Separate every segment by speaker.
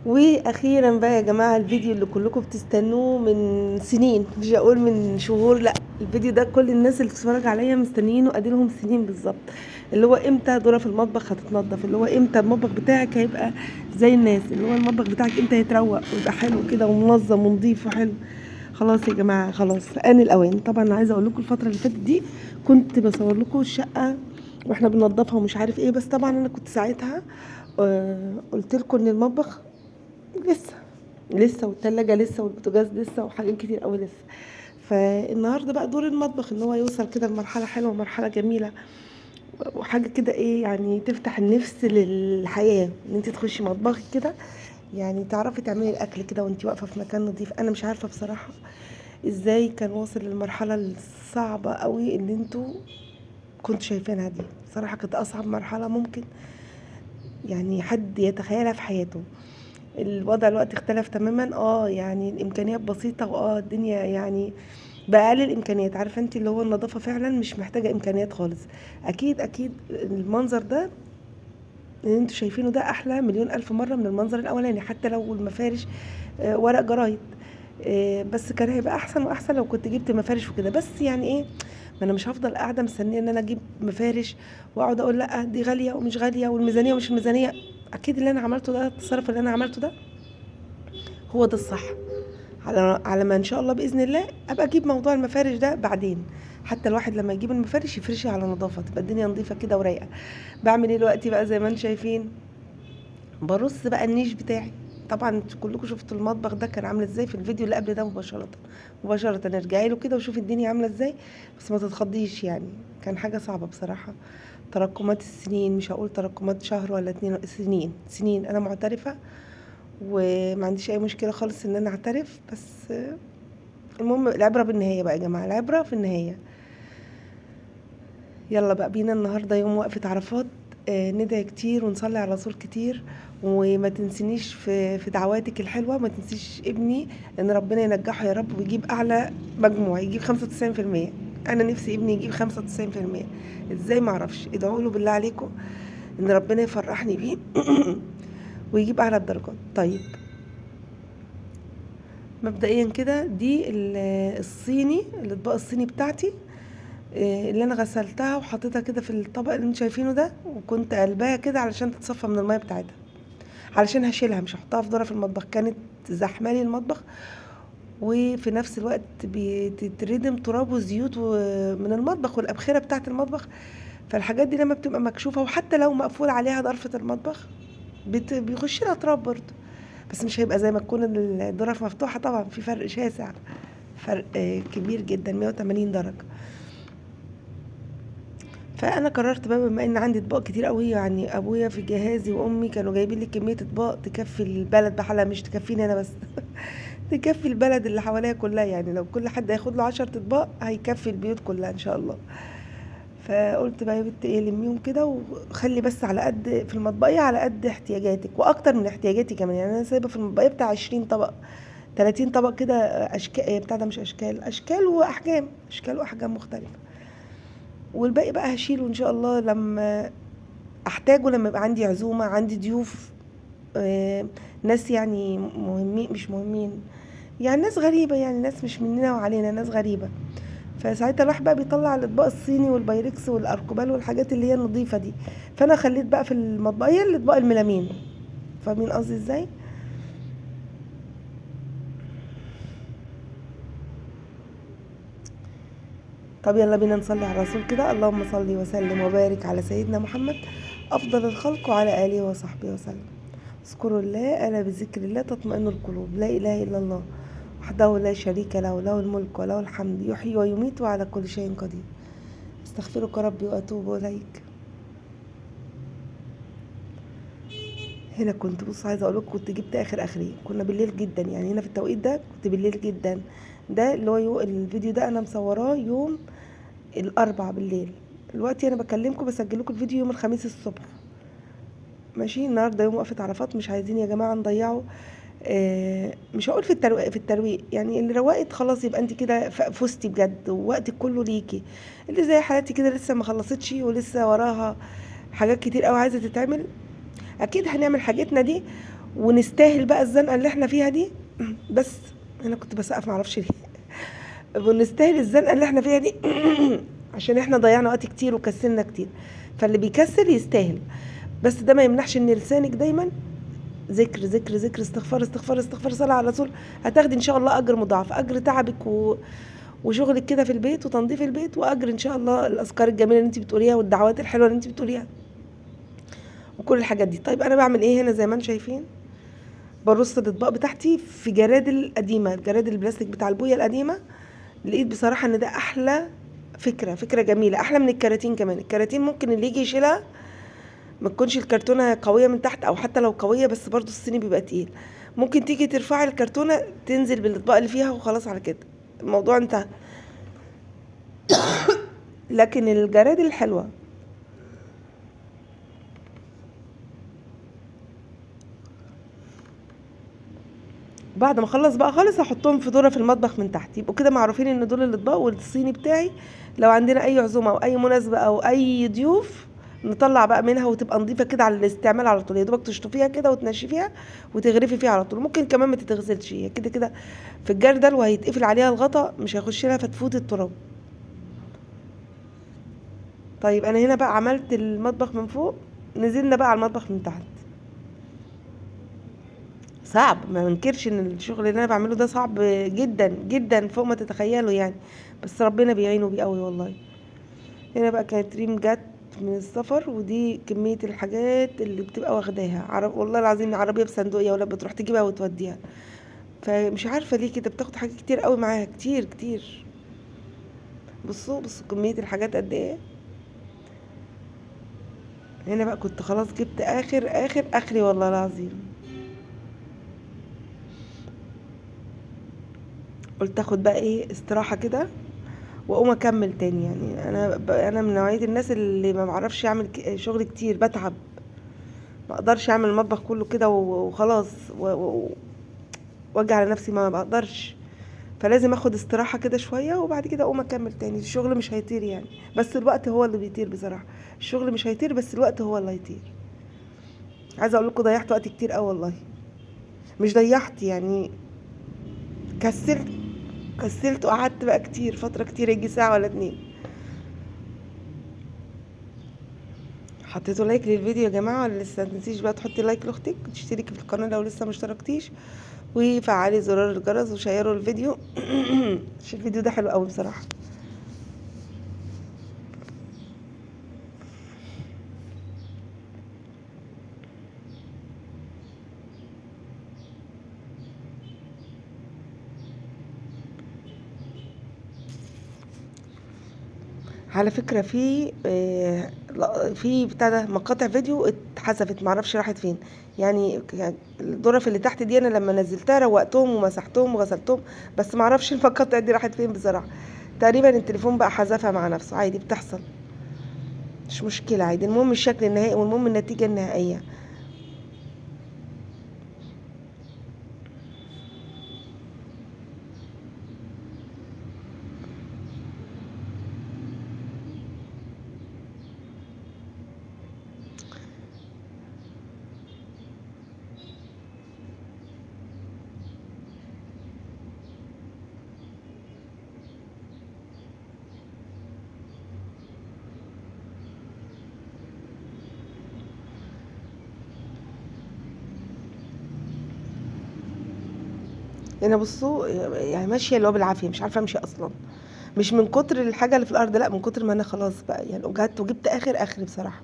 Speaker 1: واخيرا بقى يا جماعة الفيديو اللي كلكم بتستنوه من سنين، مش هقول من شهور، لا الفيديو ده كل الناس اللي بتتفرج عليا مستنيينه اديلهم سنين بالظبط، اللي هو امتى ظرف المطبخ هتتنضف، اللي هو امتى المطبخ بتاعك هيبقى زي الناس، اللي هو المطبخ بتاعك امتى هيتروق ويبقى حلو كده ومنظم ونظيف وحلو. خلاص يا جماعة، خلاص آن الاوان. طبعا عايزه اقول لكم الفترة اللي فاتت دي كنت بصور لكم الشقة واحنا بننضفها ومش عارف ايه، بس طبعا انا كنت ساعتها قلت لكم ان المطبخ لسه والتلاجة لسه والبوتاجاز لسه وحاجات كتير قوي لسه. فالنهارده بقى دور المطبخ ان هو يوصل كده لمرحلة حلوة ومرحلة جميلة وحاجه كده ايه يعني تفتح النفس للحياة، ان انت تخشي مطبخك كده يعني تعرفي تعملي الاكل كده وانت واقفة في مكان نظيف. انا مش عارفه بصراحة ازاي كان واصل للمرحلة الصعبة قوي اللي انتوا كنتوا شايفينها دي. بصراحة كانت اصعب مرحلة ممكن يعني حد يتخيلها في حياته. الوضع الوقت اختلف تماما، يعني الامكانيات بسيطة، الدنيا يعني باقل الامكانيات، عارفه انت اللي هو النظافة فعلا مش محتاجه امكانيات خالص. اكيد اكيد المنظر ده اللي انتوا شايفينه ده احلى مليون الف مرة من المنظر الاولاني، حتى لو المفارش ورق جرايد، بس كان هيبقى احسن واحسن لو كنت جبت مفارش وكده. بس يعني ايه، ما انا مش هفضل قاعدة مستنيه ان انا اجيب مفارش واقعد اقول لا دي غالية ومش غالية والميزانيه ومش الميزانية. اكيد اللي انا عملته ده، التصرف اللي انا عملته ده هو ده الصح، على ما ان شاء الله باذن الله ابقى اجيب موضوع المفارش ده بعدين. حتى الواحد لما يجيب المفارش يفرشها على نظافة، تبقى الدنيا نظيفة كده ورايقه. بعمل ايه دلوقتي بقى زي ما انتم شايفين، برص بقى النيش بتاعي. طبعا انتوا كلكم شفتوا المطبخ ده كان عامل ازاي في الفيديو اللي قبل ده، مباشرة ارجعي له كده وشوفي الدنيا عامله ازاي، بس ما تتخضيش يعني كان حاجة صعبة بصراحة. تراكمات السنين، مش هقول تراكمات شهر ولا اتنين، سنين سنين. انا معترفة وما عنديش اي مشكلة خالص ان انا اعترف، بس المهم العبرة بالنهاية بقى يا جماعة، العبرة في النهاية. يلا بقى بينا النهارده يوم وقفه عرفات، ندعي كتير ونصلي على الرسول كتير، وما تنسينيش في دعواتك الحلوة، ما تنسيش ابني ان ربنا ينجحه يا رب ويجيب اعلى مجموع، يجيب 95%. انا نفسي ابني يجيب 95%، ازاي ما اعرفش. ادعوا له بالله عليكم ان ربنا يفرحني بيه ويجيب اعلى الدرجات. طيب مبدئيا كده دي الصيني، الاطباق الصيني بتاعتي، اللي انا غسلتها وحطيتها كده في الطبق اللي انتوا شايفينه ده، وكنت قلباها كده علشان تتصفى من المية بتاعتها، علشان هشيلها مش هحطها في ظرف في المطبخ، كانت زحمالي المطبخ، وفي نفس الوقت بتتردم تراب وزيوت من المطبخ والابخره بتاعه المطبخ. فالحاجات دي لما بتبقى مكشوفة وحتى لو مقفول عليها ضرفه المطبخ بيخش لها تراب برضه، بس مش هيبقى زي ما تكون الظرف مفتوحة طبعا، في فرق شاسع، فرق كبير جدا 180 درجه. فانا قررت بقى بما ان عندي اطباق كتير قوي، يعني ابويا في جهازي وامي كانوا جايبين لي كمية اطباق تكفي البلد بحالها، مش تكفيني انا بس تكفي البلد اللي حواليا كلها، يعني لو كل حد هياخد له 10 اطباق هيكفي البيوت كلها ان شاء الله. فقلت بقى يا بنت ايه، لميهم كده وخلي بس على قد في المطبقيه، على قد احتياجاتك واكتر من احتياجاتي كمان. يعني انا سايبه في المطبقيه بتاع 20 طبق 30 طبق كده، اشكال بتاع ده، مش اشكال، اشكال واحجام، اشكال واحجام مختلفة. والباقي بقى هشيله ان شاء الله لما احتاجه، لما يبقى عندي عزومة، عندي ضيوف، ناس يعني مهمين مش مهمين، يعني ناس غريبة، يعني ناس مش مننا وعلينا، ناس غريبة. فساعتها الواحد بقى بيطلع الاطباق الصيني والبايركس والاركوبال والحاجات اللي هي النظيفة دي. فانا خليت بقى في المطبقيه الاطباق الميلامين، فاهمين قصدي ازاي؟ طب يلا بينا نصلي على الرسول كده. اللهم صل وسلم وبارك على سيدنا محمد افضل الخلق وعلى اله وصحبه وسلم. اذكروا الله، الا بذكر الله تطمئن القلوب. لا اله الا الله وحده لا شريك له، له الملك وله الحمد، يحيي ويميت وعلى كل شيء قدير. استغفرك ربي واتوب اليك. هنا كنت بص عايزه اقول لكم كنت جبت اخر اخري، كنا بالليل جدا، يعني هنا في التوقيت ده كنت بالليل جدا. ده اللي هو الفيديو ده انا مصوراه يوم الاربع بالليل، دلوقتي انا بكلمكم بسجل لكم الفيديو يوم الخميس الصبح، ماشي. النهارده يوم وقفه عرفات، مش عايزين يا جماعة نضيعه، مش هقول في الترويق، في الترويق يعني اللي روقت خلاص يبقى انت كده فزتي بجد ووقتك كله ليكي. اللي زي حالاتي كده لسه ما خلصتش ولسه وراها حاجات كتير قوي عايزه تتعمل، اكيد هنعمل حاجتنا دي ونستاهل بقى الزنقة اللي احنا فيها دي. بس انا كنت بسقف معرفش ليه. ونستاهل الزنقة اللي احنا فيها دي عشان احنا ضيعنا وقت كتير وكسلنا كتير. فاللي بيكسل يستاهل، بس ده ما يمنعش ان لسانك دايما ذكر ذكر ذكر، استغفار استغفار استغفار، صلاة على رسول. هتاخدي ان شاء الله اجر مضاعف، اجر تعبك وشغلك كده في البيت وتنظيف البيت، واجر ان شاء الله الاذكار الجميلة اللي انت بتقوليها والدعوات الحلوة اللي انت بتقوليها وكل الحاجات دي. طيب انا بعمل ايه هنا؟ زي ما انتم شايفين برص الاطباق بتاعتي في جرادل قديمة، جرادل البلاستيك بتاع البويه القديمة. لقيت بصراحة ان ده احلى فكرة، فكرة جميلة، احلى من الكراتين كمان. الكراتين ممكن اللي يجي يشيلها ما تكونش الكرتونه قوية من تحت، او حتى لو قوية بس برضو الصيني بيبقى تقيل، ممكن تيجي ترفعي الكرتونه تنزل بالاطباق اللي فيها وخلاص على كده الموضوع انتهى. لكن الجرادل الحلوة بعد ما اخلص بقى خالص هحطهم في دوره في المطبخ من تحت، يبقوا كده معروفين ان دول الاطباق والصيني بتاعي. لو عندنا اي عزومة او اي مناسبة او اي ضيوف نطلع بقى منها، وتبقى نظيفة كده على الاستعمال على طول، يا دوبك تشطفيها كده وتنشفيها وتغرفي فيها على طول. ممكن كمان ما تتغسلش، هي كده كده في الجردل وهيتقفل عليها الغطا مش هيخش لها فتفوت التراب. طيب انا هنا بقى عملت المطبخ من فوق، نزلنا بقى على المطبخ من تحت. صعب، ما منكرش ان الشغل اللي انا بعمله ده صعب جدا جدا فوق ما تتخيلوا يعني، بس ربنا بيعينه بيه قوي والله. هنا بقى كانت ريم جت من السفر، ودي كمية الحاجات اللي بتبقى واخداها، والله العظيم عربية بصندوق يا ولاد بتروح تجيبها وتوديها، فمش عارفة ليه كده بتاخد حاجات كتير قوي معاها، كتير كتير. بصوا بصوا كمية الحاجات قد ايه. هنا بقى كنت خلاص جبت اخر اخر اخري والله العظيم، قلت اخد بقى ايه استراحة كده واقوم اكمل تاني. يعني انا من نوعية الناس اللي ما بعرفش اعمل شغل كتير، بتعب، ما اقدرش اعمل المطبخ كله كده وخلاص واجي على نفسي، ما بقدرش، فلازم اخد استراحة كده شوية وبعد كده اقوم اكمل تاني. الشغل مش هيطير يعني، بس الوقت هو اللي بيطير بصراحة. الشغل مش هيطير بس الوقت هو اللي هيطير. عايزة اقول لكم ضيعت وقت كتير قوي والله، مش ضيعت يعني، كسلت وقعدت بقى كتير، فترة كتير، يجي ساعة ولا اتنين. حطيتوا like للفيديو يا جماعة ولا لسه؟ متنسيش بقى تحطي like لاختك وتشتركي في القناة لو لسه ما اشتركتيش، وفعلي زرار الجرس وشيروا الفيديو عشان الفيديو ده حلو قوي بصراحة. على فكرة في في بتاع ده مقاطع فيديو اتحذفت معرفش راحت فين، يعني الظرف اللي تحت دي انا لما نزلتها روقتهم ومسحتهم وغسلتهم، بس معرفش المقاطع دي راحت فين بصراحة. تقريبا التليفون بقى حذفها مع نفسه، عادي بتحصل، مش مشكلة عادي، المهم الشكل النهائي والمهم النتيجة النهائية. هنا بصوا يعني ماشية اللي هو بالعافية، مش عارفه امشي اصلا، مش من كتر الحاجة اللي في الارض، لا من كتر ما انا خلاص بقى يعني اجهدت وجبت اخر اخري بصراحة.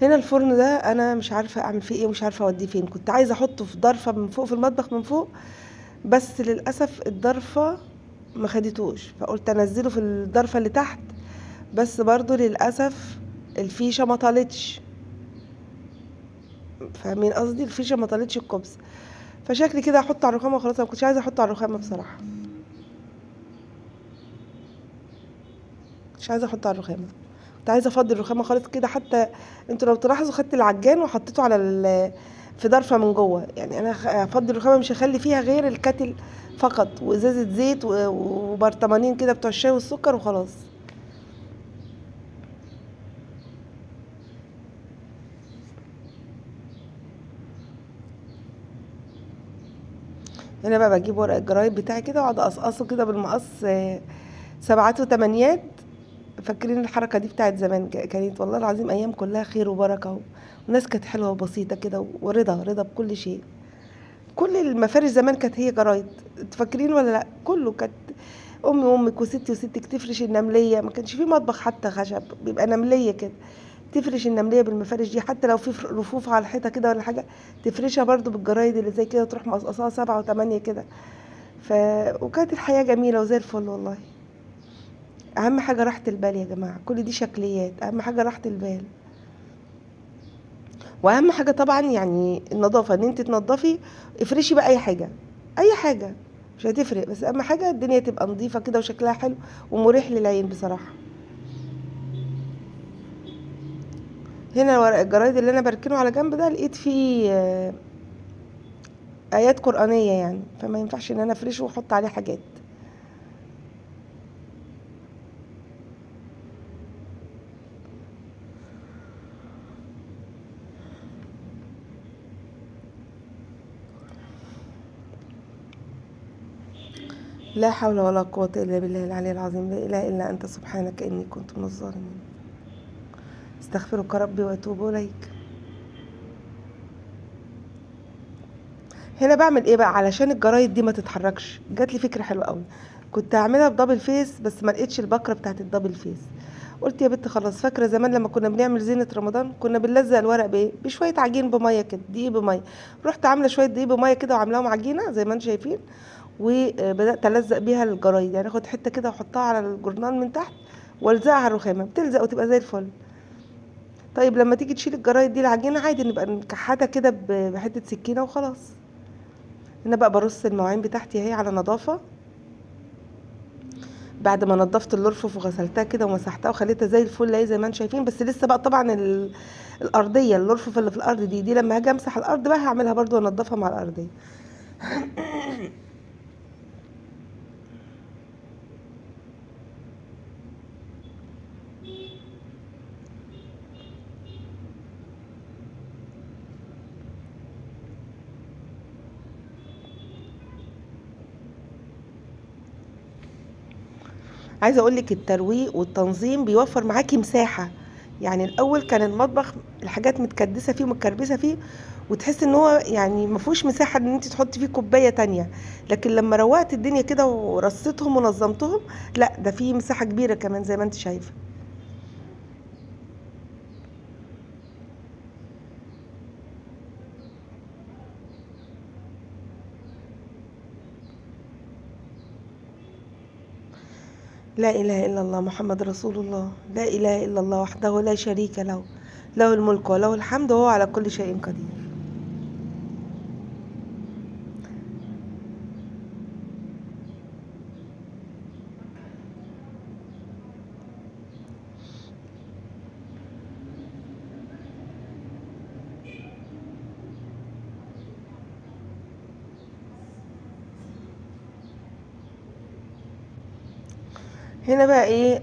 Speaker 1: هنا الفرن ده انا مش عارفه اعمل فيه ايه ومش عارفه اوديه فين، كنت عايزه احطه في ضرفه من فوق في المطبخ من فوق، بس للاسف الضرفه ما خدتوش، فقلت انزله في الضرفه اللي تحت، بس برضو للاسف الفيشه ما طالتش، فاهمين قصدي؟ الفيشه ما طالتش الكوبس، فشكلي كده هحطه على الرخامه وخلاص. انا ما كنتش عايزه احطه على الرخامه بصراحة، مش عايزه احطه على الرخامه، كنت عايزه افضي الرخامه خالص كده. حتى انتوا لو تلاحظوا خدت العجان وحطيته على في ضرفه من جوه، يعني انا هفضي الرخامه مش هخلي فيها غير الكاتل فقط وازازه زيت وبرطمانين كده بتوع الشاي والسكر وخلاص. هنا بقى بجيب ورق الجرايد بتاعي كده واقعد اقصقصه كده بالمقص، سبعات وتمانيات. فاكرين الحركة دي بتاعت زمان؟ كانت والله العظيم ايام كلها خير وبركة، والناس كانت حلوة وبسيطة كده، ورضا، رضا بكل شيء. كل المفارش زمان كانت هي جرايد، تفكرين ولا لا؟ كله كانت امي وامك وستي وستك تفرش النمليه، ما كانش في مطبخ حتى خشب، بيبقى نمليه كده، تفرش النمليه بالمفارش دي، حتى لو في رفوف على الحيطة كده ولا حاجة تفرشها برضو بالجرايد اللي زي كده، تروح مقصقصاها 7 و8 كده. وكانت الحياة جميلة وزي الفل والله. اهم حاجة راحة البال يا جماعة، كل دي شكليات، اهم حاجة راحة البال. واهم حاجة طبعا النظافة، ان انت تنظفي، افرشي بقى اي حاجة، اي حاجة مش هتفرق، بس اهم حاجة الدنيا تبقى نظيفة كده وشكلها حلو ومريح للعين بصراحة. هنا ورق الجرايد اللي انا بركنه على جنب ده لقيت فيه ايات قرآنية فما ينفعش ان انا افرشه واحط عليه حاجات. لا حول ولا قوة إلا بالله العلي العظيم، لا إله إلا أنت سبحانك إني كنت من الظالمين، استغفرك ربي وأتوب إليك. هنا بعمل إيه بقى علشان الجرايد دي ما تتحركش؟ جات لي فكرة حلوة قوي، كنت هعملها ب double face بس ما لقيتش البكرة بتاعت ال double face. قلت يا بنت خلاص، فاكرة زمان لما كنا بنعمل زينة رمضان كنا بنلزق الورق بإيه؟ بشوية عجين بمية كده، دقيق بمية. رحت عاملة شوية دقيق بمية كده وعاملاهم عجينة زي ما انتم شايفين، وبدأت ألزق بيها الجرايد، اخد حتة كده واحطها على الجرنان من تحت والزقها على الرخامة، بتلزق وتبقى زي الفل. طيب لما تيجي تشيل الجرايد دي العجينة عادي نبقى نكحتها كده بحتة سكينة وخلاص. هنا بقى برص المواعين بتاعتي اهي على نظافة، بعد ما نظفت الارفف وغسلتها كده ومسحتها وخليتها زي الفل اهي زي ما انتم شايفين. بس لسه بقى طبعا الارضية، الارفف اللي في الارض دي لما هاجي امسح الارض بقى هعملها برضو وانضفها مع الارضية. عايزه اقول لك الترويق والتنظيم بيوفر معاكي مساحة. الاول كان المطبخ الحاجات متكدسه فيه ومتكربسه فيه، وتحس ان هو ما فيهوش مساحة ان انت تحطي فيه كوباية تانية، لكن لما روقت الدنيا كده ورصيتهم ونظمتهم، لا ده فيه مساحة كبيرة كمان زي ما انت شايفه. لا إله إلا الله محمد رسول الله، لا إله إلا الله وحده لا شريك له، له الملك وله الحمد وهو على كل شيء قدير. هنا بقى ايه،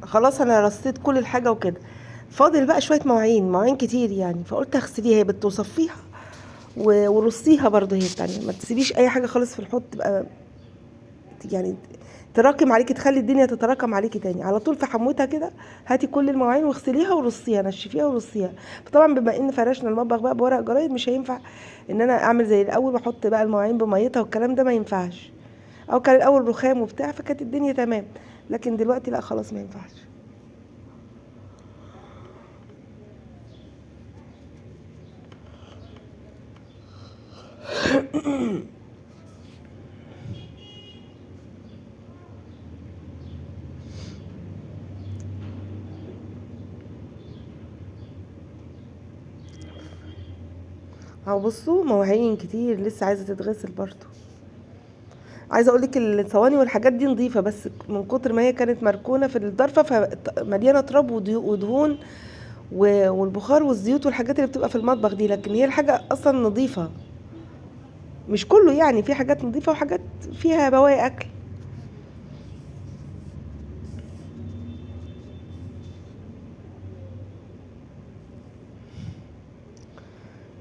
Speaker 1: خلاص انا رصيت كل الحاجة وكده، فاضل بقى شوية مواعين، مواعين كتير فقلت اغسليها هي بتوصفيها ورصيها برضه هي التانية، ما تسيبيش اي حاجة خالص في الحوض تبقى تراكم عليكي، تخلي الدنيا تتراكم عليكي تاني على طول. في حموتها كده هاتي كل المواعين واغسليها ورصيها، نشفيها ورصيها. فطبعا بما ان فرشنا المطبخ بقى بورق جرايد مش هينفع ان انا اعمل زي الاول واحط بقى المواعين بميتها والكلام ده، ما ينفعش. او كان الاول رخام وبتاع فكانت الدنيا تمام، لكن دلوقتي لا خلاص ما ينفعش. اهو بصوا مواعين كتير لسه عايزه تتغسل برضو. عايزه اقول لك الصواني والحاجات دي نظيفة، بس من كتر ما هي كانت مركونة في الضرفه فمليانه تراب ودهون والبخار والزيوت والحاجات اللي بتبقى في المطبخ دي، لكن هي الحاجة اصلا نظيفة، مش كله في حاجات نظيفة وحاجات فيها بواقي اكل.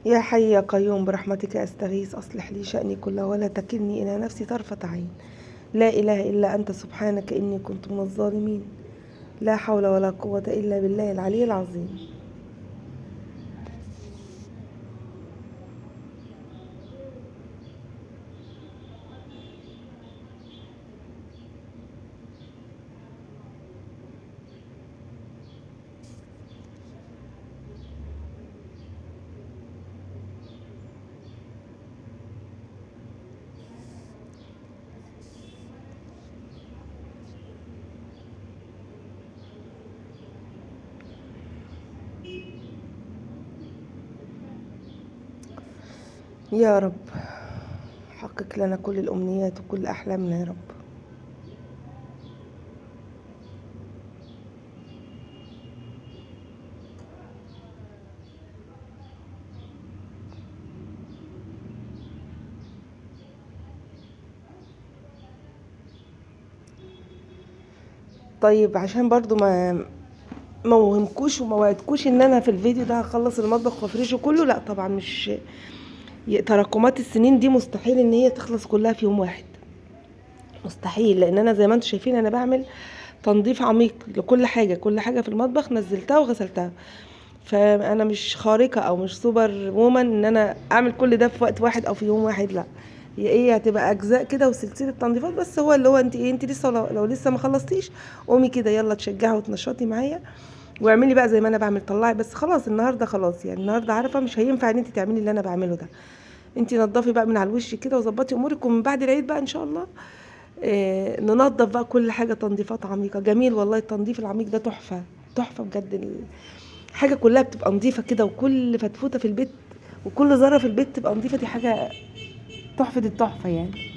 Speaker 1: يا حي يا قيوم برحمتك أستغيث، أصلح لي شأني كله ولا تكلني إلى نفسي طرفة عين. لا إله إلا أنت سبحانك إني كنت من الظالمين. لا حول ولا قوة إلا بالله العلي العظيم. يا رب حقق لنا كل الأمنيات وكل أحلامنا يا رب. طيب عشان برضو ما وهمكوش وما وعدكوش ان انا في الفيديو ده هخلص المطبخ وافرشه كله، لا طبعا مش تراكمات السنين دي مستحيل ان هي تخلص كلها في يوم واحد، مستحيل. لان انا زي ما انتم شايفين انا بعمل تنظيف عميق لكل حاجة، كل حاجة في المطبخ نزلتها وغسلتها، فانا مش خارقة او مش super woman ان انا اعمل كل ده في وقت واحد او في يوم واحد، لا هي ايه هتبقى اجزاء كده وسلسلة تنظيفات. بس هو اللي هو انت ايه، انت لسه لو لسه ما خلصتيش قومي كده يلا تشجعي وتنشطي معايا واعملي بقى زي ما انا بعمل، طلعي بس خلاص النهارده، خلاص يعني النهارده عارفه مش هينفع ان انت تعملي اللي انا بعمله ده، انت نظفي بقى من على الوش كده وظبطي امورك، ومن بعد العيد بقى ان شاء الله ننظف بقى كل حاجة تنظيفات عميقة. جميل والله التنظيف العميق ده تحفة تحفة بجد، الحاجة كلها بتبقى نظيفة كده، وكل فتفوته في البيت وكل ذره في البيت تبقى نظيفة، دي حاجة تحفة التحفة يعني.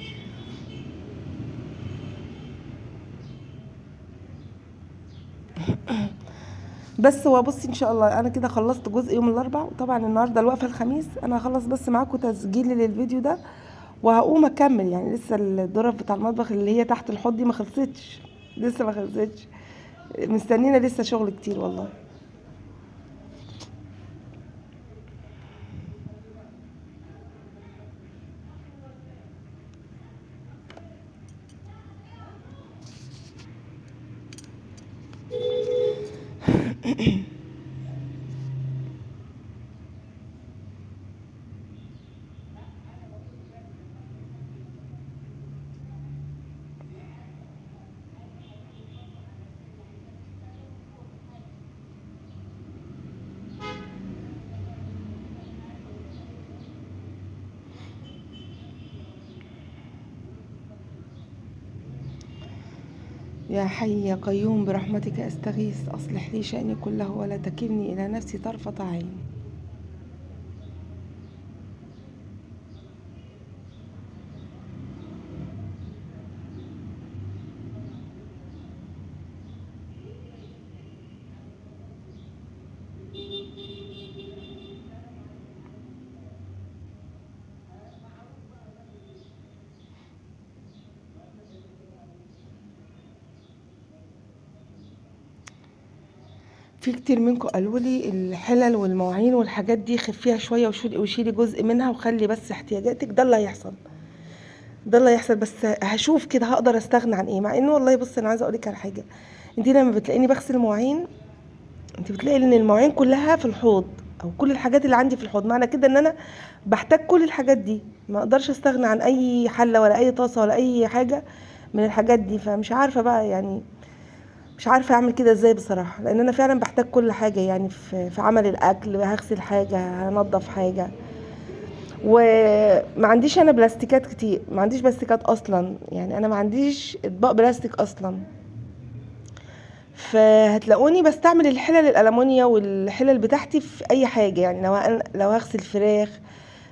Speaker 1: بس هو بصي ان شاء الله انا كده خلصت جزء يوم الاربعاء، وطبعا النهارده الوقفة الخميس، انا هخلص بس معاكم تسجيل للفيديو ده وهقوم اكمل، يعني لسه الظرف بتاع المطبخ اللي هي تحت الحوض دي ما خلصتش، لسه ما خلصتش، مستنينا لسه شغل كتير والله. يا حي يا قيوم برحمتك أستغيث، أصلح لي شأني كله ولا تكلني إلى نفسي طرفة عين. في كتير منكم قالوا لي الحلل والمواعين والحاجات دي خفيها شوية وشيلي جزء منها وخلي بس احتياجاتك، ده اللي هيحصل، ده اللي هيحصل. بس هشوف كده هقدر استغنى عن ايه. مع انه والله بصي انا عايزه اقول لك على حاجة، انت لما بتلاقيني بغسل مواعين انت بتلاقي ان المواعين كلها في الحوض او كل الحاجات اللي عندي في الحوض، معنى كده ان انا بحتاج كل الحاجات دي، ما اقدرش استغنى عن اي حله ولا اي طاسه ولا اي حاجة من الحاجات دي. فمش عارفه بقى يعني مش عارفه اعمل كده ازاي بصراحة، لان انا فعلا بحتاج كل حاجة يعني في عمل الاكل، هغسل حاجة، هنضف حاجة. وما عنديش انا بلاستيكات كتير، ما عنديش بلاستيكات اصلا، يعني انا ما عنديش اطباق بلاستيك اصلا، فهتلاقوني بستعمل الحلل الالمونيا والحلل بتاعتي في اي حاجة. يعني لو هغسل فراخ،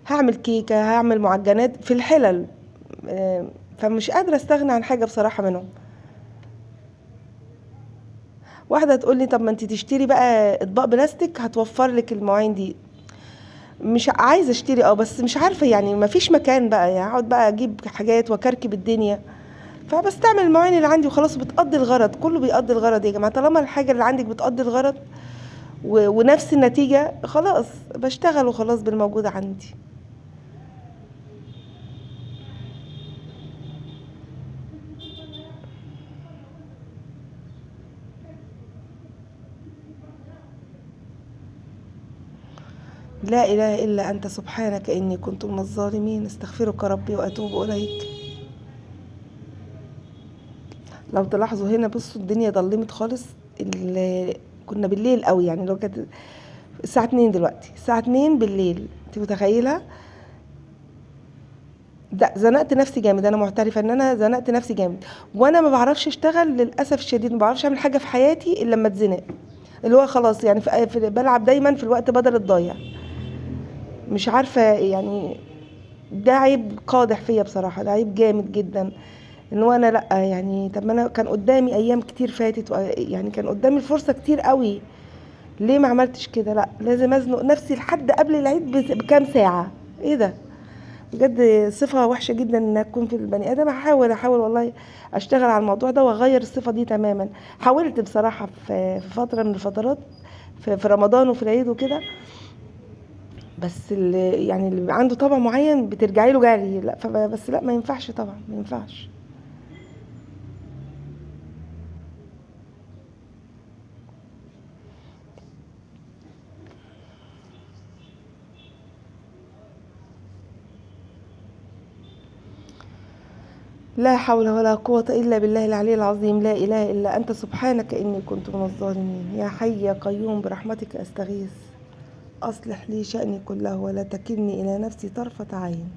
Speaker 1: هعمل كيكة، هعمل معجنات في الحلل، فمش قادرة استغنى عن حاجة بصراحة منهم. واحدة تقول لي طب ما انت تشتري بقى اطباق بلاستيك هتوفر لك المواعين دي. مش عايزه اشتري، بس مش عارفه يعني ما فيش مكان بقى، يعني اقعد بقى اجيب حاجات واكركب الدنيا، فبستعمل المواعين اللي عندي وخلاص، بتقضي الغرض، كله بيقضي الغرض يا جماعة. طالما الحاجة اللي عندك بتقضي الغرض ونفس النتيجة، خلاص بشتغل وخلاص بالموجود عندي. لا إله إلا أنت سبحانك إني كنت من الظالمين، استغفرك ربي وأتوب إليك. لو تلاحظوا هنا بصوا الدنيا ضلمت خالص، كنا بالليل قوي يعني، لو كانت الساعة 2 دلوقتي، الساعة 2 بالليل، انت متخيلة؟ ده زنقت نفسي جامد، انا معترفة ان انا زنقت نفسي جامد، وانا ما بعرفش اشتغل للأسف الشديد، ما بعرفش اعمل حاجة في حياتي الا لما اتزنق، اللي هو خلاص يعني بلعب دايما في الوقت بدل الضايع، مش عارفة يعني. ده عيب قادح فيا بصراحة، ده عيب جامد جدا، ان هو انا لا يعني، طب ما انا كان قدامي ايام كتير فاتت، يعني كان قدامي الفرصة كتير قوي، ليه ما عملتش كده؟ لا لازم ازنق نفسي لحد قبل العيد بكام ساعة. ايه ده بجد، صفة وحشة جدا انها تكون في البني ادم. هحاول والله اشتغل على الموضوع ده واغير الصفة دي تماما. حاولت بصراحة في فترة من الفترات، في رمضان وفي العيد وكده، بس اللي عنده طبع معين بترجعي له جري، لا، بس لا ما ينفعش طبعا، ما ينفعش. لا حول ولا قوة إلا بالله العلي العظيم، لا إله إلا أنت سبحانك إني كنت من الظالمين. يا حي يا قيوم برحمتك أستغيث، أصلح لي شأني كله ولا تكلني إلى نفسي طرفة عين.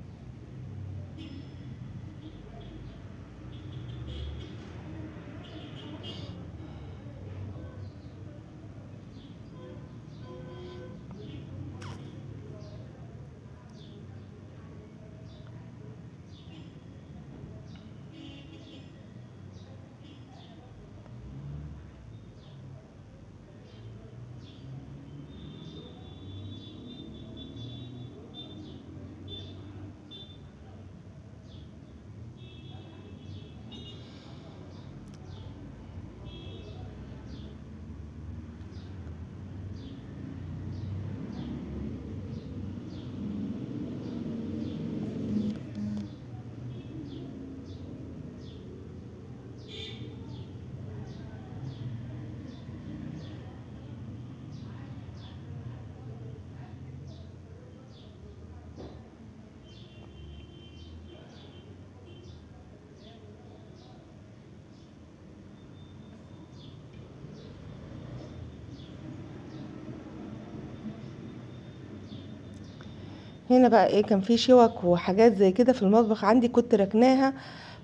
Speaker 1: هنا بقى ايه، كان في شوك وحاجات زي كده في المطبخ عندي كنت ركناها،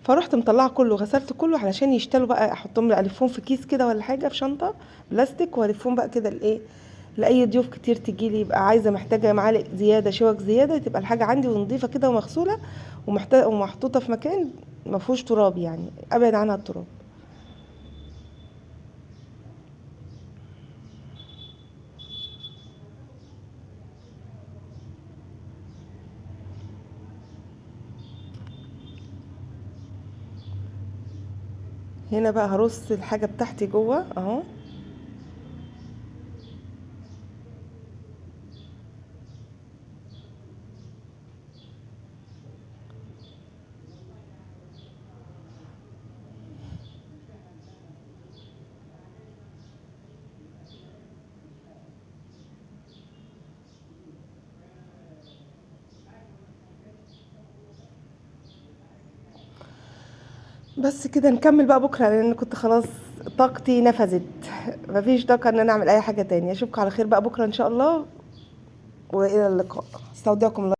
Speaker 1: فروحت مطلعه كله، غسلت كله علشان يشتلوا بقى، احطهم الفهم في كيس كده ولا حاجة، في شنطه بلاستيك، والفهم بقى كده لايه، لاي ضيوف كتير تجيلي يبقى عايزه محتاجه معالق زيادة، شوك زيادة، تبقى الحاجة عندي ونظيفه كده ومغسوله ومحطوطه في مكان ما فيهوش تراب، يعني ابعد عنها التراب. هنا بقى هرص الحاجة بتاعتي جوه اهو. بس كده نكمل بقى بكرة، لان كنت خلاص طاقتي نفذت، مفيش طاقة ان انا اعمل اي حاجة تانية. اشوفكم على خير بقى بكرة ان شاء الله، والى اللقاء. استودعكم الله.